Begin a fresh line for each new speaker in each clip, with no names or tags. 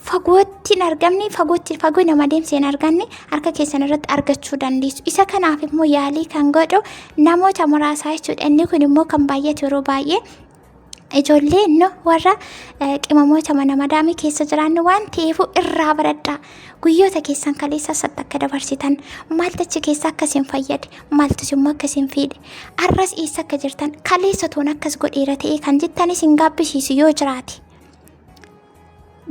Fagootti hin argamne, fagootti fagoo nama deemsee hin arganne harka keessan irratti argachuu dandeessu. Isa kanaaf immoo yaalii kan godhu namoota muraasaa jechuudha. Inni kun immoo kan baay'atu yeroo baay'ee ijoollee nu warra qimamoota mana madaamii keessa jiraannu waan ta'eef irraa baradhaa. Guyyoota keessan kaleessa satti akka dabarsitan maaltu achi keessa akka isin fayyade, maaltus immoo akka isin fiide, arras eessa akka jirtan, kaleessa toon akkas godheera ta'ee kan jettan isin gaabbisiisu yoo jiraate.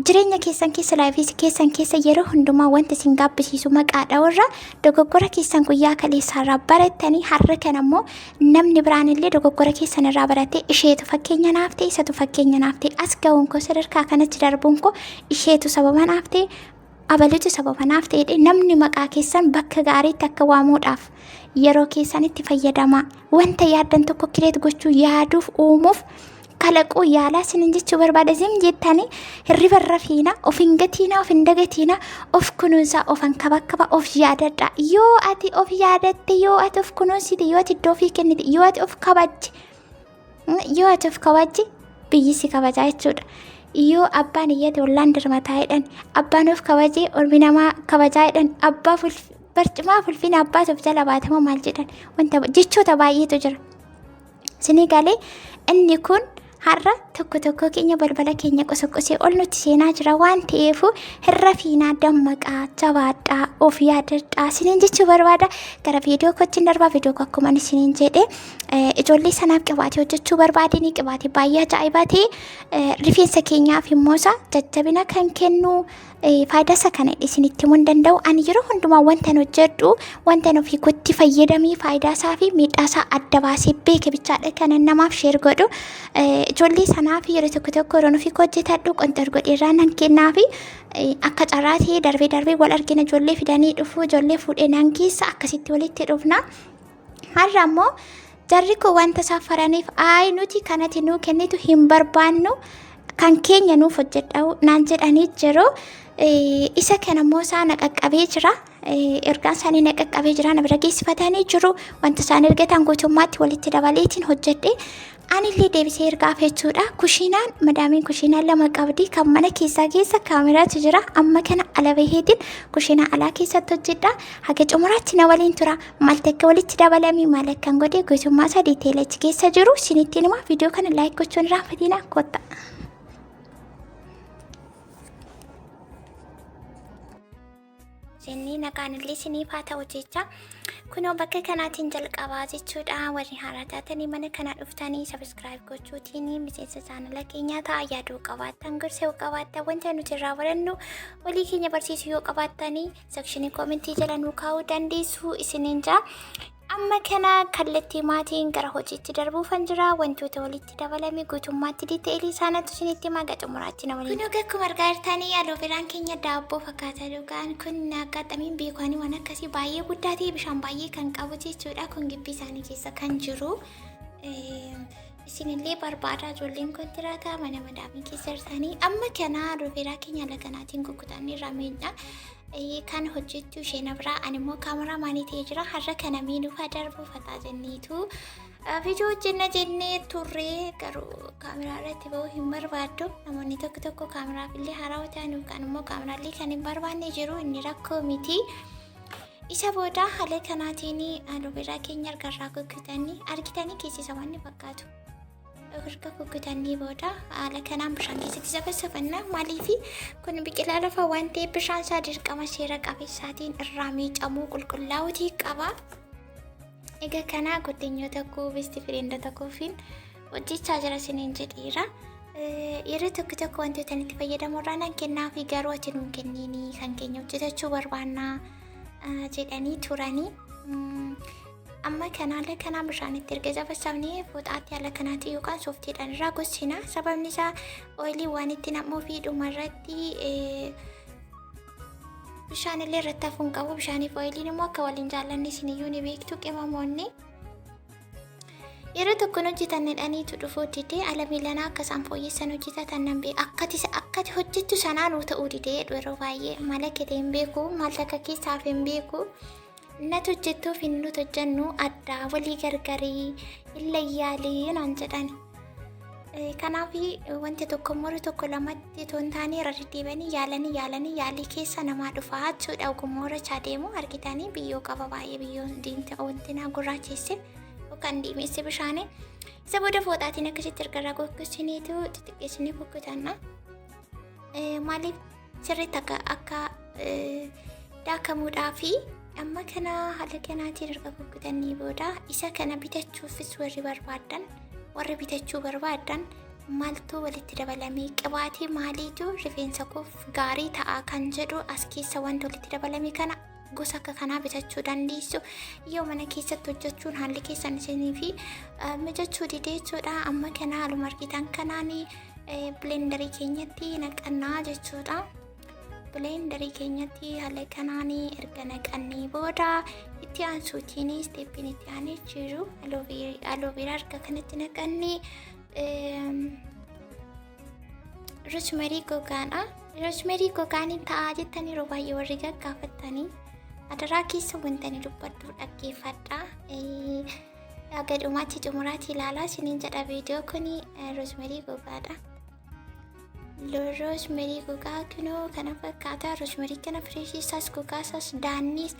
Jireenya keessan keessa, laayifii keessan keessa yeroo hundumaa wanti isin gaabbisiisu maqaa dha'urra dogoggora keessan guyyaa kaleessaarraa barattanii har'a kana immoo namni biraan illee dogoggora keessan irraa baratee isheetu fakkeenya naaf ta'e, isatu fakkeenya naaf ta'e, as ga'uun koo, sadarkaa kanatti darbuun koo isheetu sababa naaf ta'e, abalutu sababa naaf ta'e, namni maqaa keessan bakka gaariitti akka waamuudhaaf yeroo keessan itti fayyadamaa. Wanta yaaddan tokko kireet gochuu, yaaduuf, uumuuf, kalaquu yaalaa isinin jechuu barbaada. Zim jettanii hirriba irra fiina, of hin gatiina, of hin dagatiina, of kunuunsaa, of hankabakkaba, of yaadadha. Yoo ati of yaadatte, yoo ati of kunuunsite, yoo ati iddoo ofii kennite, yoo ati of kabajje, yoo ati of kabajje biyyi si kabajaa jechuudha. Yoo abbaan iyyate ollaan dirmataa jedhan, abbaan of kabajee ormi namaa kabajaa jedhan, abbaa barcumaa fulfina abbaatu of jala baatama maal jedhan, wanta jechoota baay'eetu jira. Isinii galee? Inni kun har'a tokko tokko keenya balbala keenya qosoqosee ol nutti seenaa jira waan ta'eef hirra fiinaa, dammaqaa, jabaadhaa, of yaadadhaa isiniin jechuu barbaada. Gara viidiyoo kootiin darbaa. Viidiyoo koo akkuma isiniin jedhe ijoollee sanaaf qibaatii hojjechuu barbaadanii, qibaatii baay'ee ajaa'ibaa ta'e, rifeensa keenyaaf immoo isa jajjabina kan kennu, faayidaa isa kana isinitti himuu hin danda'u. Ani yeroo hundumaa wanta hojjedhu, wanta ofii kootti fayyadamee faayidaa isaa fi miidhaa isaa adda baasee beeke bichaadha kanan namaaf share godhu. Ijoollee sanaaf yeroo tokko tokko yeroo ofii koo hojjetadhu qonxor godheerraa nan kennaa fi akka carraa ta'ee darbee darbee wal argina, ijoollee fidanii dhufu, ijoollee fuudhee nan keessa akkasitti walitti dhufna. Har'a immoo jarri kun wanta safaraniif ayi nuti kanatti nuu kennitu hin barbaannu, kan keenya nuuf hojjedhu naan jedhanii jiru. Isa kana immoo isaa na qaqqabee jira. Ergaan isaanii na qaqqabee jira. Na bira geessifatanii jiru. Wanta isaan ergatan guutummaatti walitti dabaleetiin hojjedhe. Anillee deebisee ergaaf jechuudha. Kushiinaan madaamiin kushiinaa lama qabdi. Kan mana keessaa keessa kaameraatu jira. Amma kana ala baheetiin kushiinaa alaa keessatti hojjedha. Haga xumuraatti na waliin tura. Maaltu akka walitti dabalamii, maal akkan godhe, guutummaa isaa detail achi keessa jiru isinitti hima. Viidiyoo kana like gochuun irraanfatina, kotta. Jennee nagaan illee isiniif haa ta'u jecha, kunoo bakka kanaatiin jalqabaa jechuudha. Warri haaraa taatanii mana kana dhuftanii subscribe gochuutiin miseensa chaanala keenyaa ta'a. Yaaduu qabaattan, gorsa yoo qabaattan, wanta nuti irraa barannu walii keenya barsiisuu yoo qabaattanii section comment jala nuu kaa'uu dandeessu isiniin jaa. Amma kana kallattii maatiin gara hojiitti darbuufan jira. Wantoota walitti dabalame guutummaatti detail isaanatu isinitti himaa, gara xumuraatti na waliin. Kun akkuma argaa jirtanii aloe veraan keenya daabboo fakkaata dhugaan. Kun aggaxamiin beekanii waan akkasii baay'ee guddaa ta'e, bishaan baay'ee kan qabu jechuudha. Kun gibbii isaanii keessa kan jiru. Isinillee barbaada, ijoolleen kontiraataa mana madaamii keessa jirtanii. Amma kana aloe vera keenya haala kanaatiin kukkutanni irraa miidha. Kan hojjechuu isheen biraa, ani immoo cameraman ta'ee jira. Har'a kana miidhuufaa darbuu fataa jenneetu viidiyoo hojjenna jennee turre, garuu kaameraa irratti ba'uu hin barbaaddu. Namoonni tokko tokko kaameraaf illee haarawaa ta'an yookaan immoo kaameraallee kan hin barbaanne jiru, inni rakkoo miti. Isa booda haala kanaatiin aloe vera keenya argarraa kukkutanii argitanii keessisa waan fakkaatu. Erga kukkutanii booda haala kanaan bishaan keessatti safasafanna. Maaliif? Kun biqilaa lafaa waan ta'eef bishaan isaa dirqama seera qabeessaatiin irraa miicamuu, qulqullaa'uutii qaba. Egaa kana goddanyoota koo, best friendota koofiin hojjechaa jira isiniin jedheera. Yeroo tokko tokko wantoota itti fayyadamu irraa nan kennaa fi garuu ati nuun kenniini, kan keenya hojjetachuu barbaannaa jedhanii turanii. Amma kana haala kanaan bishaan itti erga safassafnee fooxaatti haala kanaatti yookaan sooftiidhaan irraa gossina. Sababni isaa oil waan itti nam'uu fi dhumarratti bishaan illee irratti hafuu hin qabu. Bishaaniif oiliin immoo akka waliin jaallanne isiniyyuu ni beektu, qimamoonni. Yeroo tokkoon hojjetan dhaniitu dhufuu didee, ala miilanaa akka isaan fooyyessan hojjetatan nan beeku. Akkati hojjettu sanaan ta'uu didee yeroo baay'ee maal akka ta'e hin beeku, maal akka keessaaf hin beeku. Natu hojjettuuf hin nuti hojjennu addaa walii gargarii illa yaalii naan jedhani. Kanaaf wanti tokko immoo tokko lamatti otoo hin taane irra deddeebi'anii yaalanii yaalanii yaalii keessa namaa dhufa jechuudha. Ogummaa horachaa deemu argitanii biyyoo qaba baay'ee biyyoon diimta wanti naa gurraachesse yookaan diimesse bishaanii. Isa booda fooxaatiin akkasitti erga irraa goggogsiniitu xixiqqeessinee kukkutanna. Maaliif sirriitti akka akka daakamuudhaa fi amma kana haala kanaatiin erga kukkutanii booda isa kana bitachuufis warri barbaadan warri bitachuu barbaadan maaltu walitti dabalamee qibaatii maaliitu rifeensa koof gaarii ta'a kan jedhu as keessa wanti walitti dabalame kana gosa akka kanaa bitachuu dandeessu. Yoo mana keessatti hojjechuun haalli keessan isinii fi mijachuu didee jechuudha. Amma kana haaluma argitan kanaan blenderii keenyatti naqannaa jechuudha. Blenderii keenyatti haala kanaan erga naqannee booda itti aansuutiin steppiin itti aanee jiru aloe vera erga kanatti naqannee rosemary gogaadha. Rosemary gogaan ta'aa jettan yeroo baay'ee warri gaggaafattanii adaraa keessa wanta ani dubbadhu dhaggeeffadha. Haga dhumaatti xumuraatti ilaalaa isiniin jedha viidiyoo kun rosemary gogaadha. Rosemary gogaa kunoo kana fakkaata. Rosemary kana freshii isaas gogaa isaas daanniis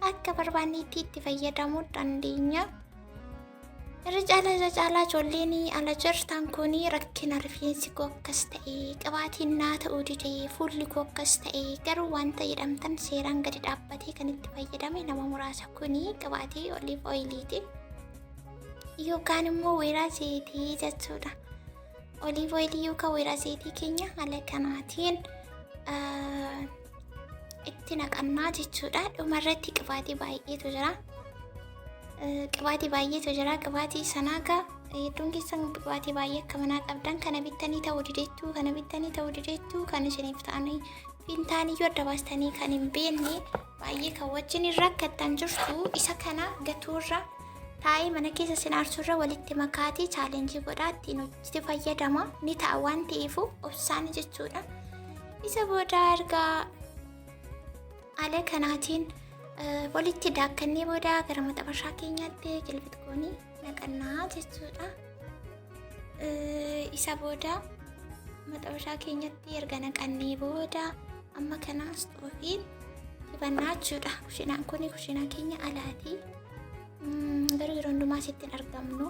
akka barbaannetti itti fayyadamuu dandeenya. Irra caalaa ijoolleen ala jirtan kun rakkina rifeensi koo akkas ta'e, qibaatiin naa ta'uu dide, fuulli koo akkas ta'e, garuu wanta jedhamtan seeraan gadi dhaabbatee kan itti fayyadame nama muraasa. Kuni qibaatii olive oiliiti yookaan immoo weeraa zayitii jechuudha. Olive oilii yookaan weeraa zayitii keenya haala kanaatiin itti naqannaa jechuudha. Dhumarratti qibaatii baay'eetu jira. Qibaatii baay'eetu jira. Qibaatii sanaa gaa hedduun keessan qibaatii baay'ee akka manaa qabdan kana bittanii ta'uu dideettu, kana bittanii ta'uu dideettu, kan isiniif ta'anii fi hin taaniyyuu adda baastanii kan hin beekne baay'ee kan wajjin hin rakkattan jirtu. Isa kana gatuurra taa'ee mana keessa isin aarsurra walitti makaatii challenge godhaa ittiin hojii fayyadama ni ta'a waan ta'eef obsaan jechuudha. Isa booda erga haala kanaatiin walitti daakkannee booda gara maxabashaa keenyaatti gilbit goonii naqannaa jechuudha. Isa booda maxabashaa keenyatti erga naqannee booda amma kanaas xoofiin dibannaa jechuudha. Kushinaan kun kushinaa keenya alaati. Garuu yeroo hundumaa asitti hin argamnu.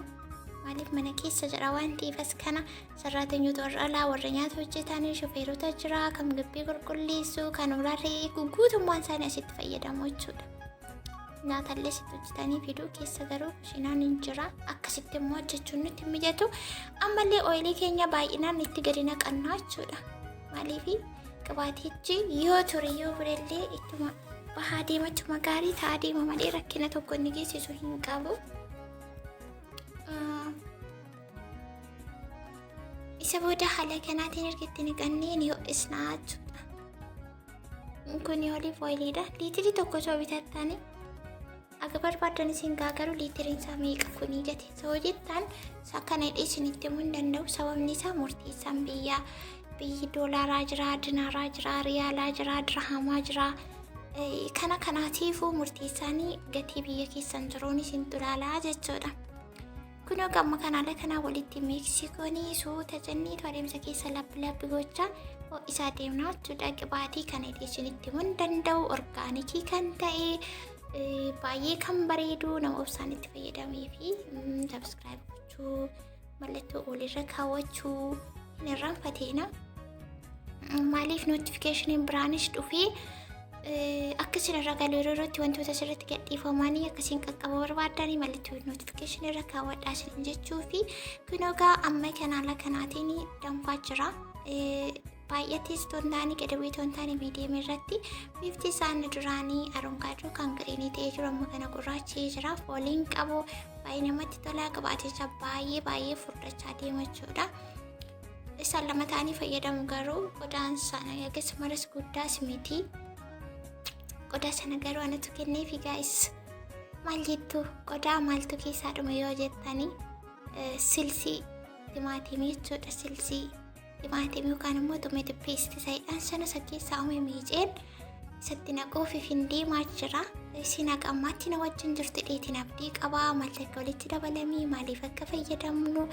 Maaliif mana keessa jira waan ta'eef as kana sarraatenyoota warra alaa warra nyaata hojjetan, shofeerota jira, kan gibbii qulqulleessu, kan horaarree eegu guutummaan isaanii asitti fayyadamu jechuudha. Nyaatallee asitti hojjetanii fiduu keessa garuu kushinaan hin jira. Akkasitti immoo hojjechuun nutti hin mijatu. Ammallee oilii keenya baay'inaan itti gadi naqannaa jechuudha. Maaliif qibaatichi yoo ture yoo burellee ittuma bahaa deema, ittuma gaarii ta'aa deema malee rakkina tokko inni geessisu hin qabu. Isa booda haala kanaatiin erga itti naqannee ni ho'isnaa jechuudha. Kun olive oiliidha. Liitirii tokko osoo bitattanii akka barbaadan isin gaa garuu liitiriin isaa meeqa kunii gati soo jettan isa kana hidhee isinitti himuu hin danda'u. Sababni isaa murteessaan biyyaa biyyi doolaaraa jira, dinaaraa jira, riyaalaa jira, dirhamaa jira. Kana kanaatiifuu murteessaanii gatii biyya keessan jiruun isin ilaalaa jechuudha. Kunoo gamma kana haala kanaa walitti mix goonii suuta jenniitu adeemsa keessa labbi labbi gochaa ho'isaa deemnaa jechuudha. Qibaatii kana hidhee isinitti himuu hin danda'u. Organicii kan ta'e baay'ee kan bareedu nama obsaan itti fayyadamee fi subscribe gochuu mallattoo olirra kaawwachuu hin irraanfateena. Maaliif notificationiin biraanis dhufee akka isin irra galu yeroo yerootti wantoota asirratti gadhiifamanii akkasiin qaqqaba barbaadanii mallattoo notificationii irra kaawwadhaa isin jechuu fi kunoo gaa amma kana haala kanaatiin danfaa jira. Baay'atees otoo hin taane gadi bu'ee otoo hin taane medium irratti bifti isaan duraanii arongaadoo kan greenii ta'ee jiru amma kana gurraacha'ee jira. Fooliin qabu baay'ee namatti tola, qabaaticha baay'ee baay'ee furdachaa deema jechuudha. Isaan lama ta'anii fayyadamu garuu qodaan sana akkasumas guddaas miti. Qodaa sana garuu anatu kenneefi guys. Maal jettu qodaa maaltu keessaa dhume yoo jettanii silsii timaatimii jechuudha. Silsii timaatimii yookaan immoo tomato paste isa sana isa keessaa uume miiceen isatti naquuf hin deemaa jira. Isin haqa ammaatti na wajjin jirtu dheetiin abdii qabaa. Maal akka walitti dabalamii maaliif akka fayyadamnu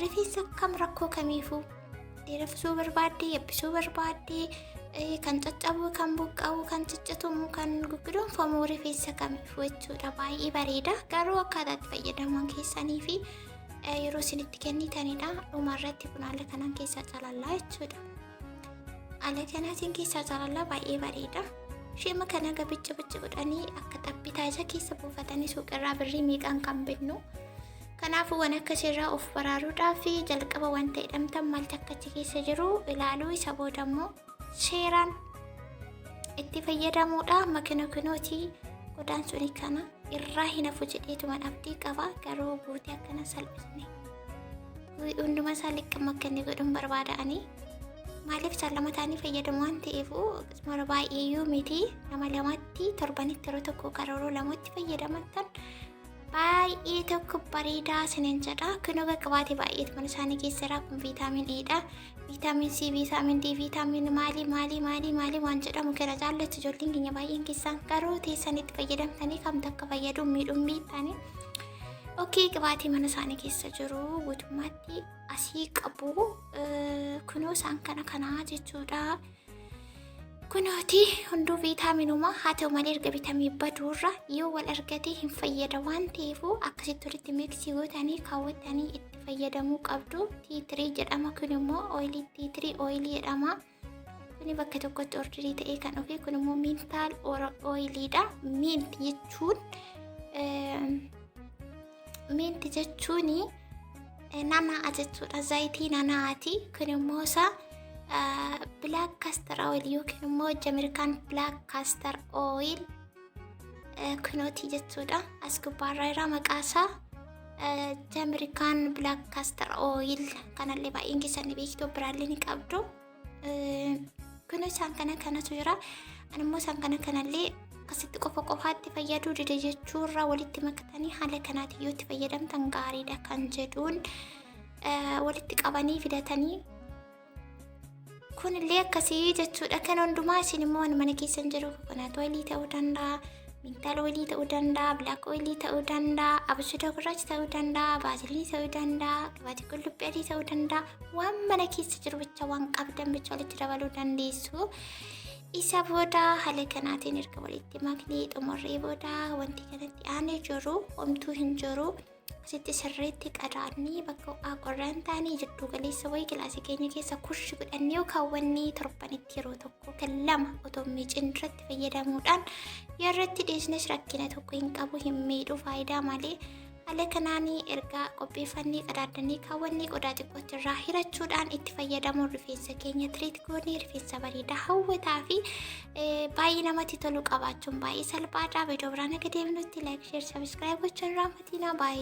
Rifeensa kam rakkoo kamiifuu dheeressuu barbaadde, yabbisuu barbaadde, kan caccabu, kan buqqa'u, kan ciccitumu, kan guggudoonfamu rifeensa kamiifuu jechuudha. Baay'ee bareeda. Garuu akkaataa itti fayyadaman keessanii fi yeroo isin itti kennitanidha. Dhuma irratti kun haala kanaan keessaa calallaa jechuudha. Haala kanaatiin keessaa calallaa baay'ee bareeda. Isheema kana gabicha bicha godhanii akka xabbitaa isa keessa buufatanii suuqirraa birrii meeqaan kan binnu. Kanaafuu waan akkasirraa of baraaruudhaaf jalqaba wanta hidhamtan maaltu akka achi keessa jiru ilaaluu isa booda immoo seeraan itti fayyadamuudha. Makina kunootii qodaan suni kana irraa hin hafu jedheetuman abdii qaba. Garuu guutee akkana salphisne. Hunduma isaa liqqama akka inni godhuun barbaada ani. Maaliif isaan lama ta'anii fayyadamu waan ta'eef mara baay'eeyyuu miti nama lamatti torbanitti yeroo tokko karooroo lamatti fayyadamattan baay'ee tokko bareedaa isiniin jedha. Kunoo qaqqabaatee baay'eetu mana isaanii keessa jira. Kun viitaamin E dha. Viitaamin C, viitaamin D, viitaamin maalii maalii maalii maalii waan jedhamu kana jaallatu ijoolleen keenya baay'een keessaan garuu teessanitti fayyadamtanii kamtu akka fayyadu miidhuun beektanii. Okey qibaatii mana isaanii keessa jiru guutummaatti asii qabu. Kunoo isaan kana kanaa jechuudha. Kunooti hunduu viitaaminuma haa ta'u malee erga bitamee baduurra yoo wal argate hin fayyada waan ta'eef akkasitti walitti miksii gootanii kaawwattanii itti fayyadamuu qabdu. Tiitirii jedhama kun immoo ooyilii tiitirii ooyilii jedhama. Kuni bakka tokkotti ordirii ta'ee kan dhufe kun immoo mintaal ooyiliidha. Mint jechuun mint jechuun nanaa'a jechuudha. Zayitii nanaa'aati. Kun immoo isa black castor oil yookiin immoo Jamaican black castor oil kunooti jechuudha. As gubbaarraa irraa maqaa isaa Jamaican black castor oil kanallee baay'een keessan ni beektu biraallee ni qabdu. Kun isaan kana kanatu jira. Ani immoo isaan kana kanallee akkasitti qofa qofaatti fayyaduu dide jechuurraa walitti makatanii haala kanaatiin yoo itti fayyadamtan gaariidha kan jedhuun walitti qabanii fidatanii kunillee akkasii jechuudha. Kan hundumaa isin immoo mana keessan jiru coconut oilii ta'uu danda'a, menthol oilii ta'uu danda'a, black oilii ta'uu danda'a, abasuuda gurraacha ta'uu danda'a, vaseline ta'uu danda'a, qibaatii qullubbii adii ta'uu danda'a. Waan mana keessa jiru bicha waan qabdan bicha walitti dabaluu dandeessu. Isa booda haala kanaatiin erga walitti maknee xumurree booda wanti kanatti aanee jiru homtuu hin jiru. Asitti sirriitti qadaadnee bakka ho'aa qorraa hin taane jidduu galeessa wayii kilaasii keenya keessa kurshi godhannee yoo kaawwannee torbanitti yeroo tokko kan lama otoo miicin irratti fayyadamuudhaan yoo irratti dhiisnes rakkina tokko hin qabu hin miidhu faayidaa malee. Haala kanaan erga qopheeffannee qadaadannee kaawwannee qodaa xiqqootti irraa hirachuudhaan itti fayyadamuun rifeensa keenya treat goonee rifeensa bareedaa hawwataa fi baay'ee namatti tolu qabaachuun baay'ee salphaadha. Viidiyoo biraan akka deemnutti like, share, subscribe gochuun raamatiin baay'ee.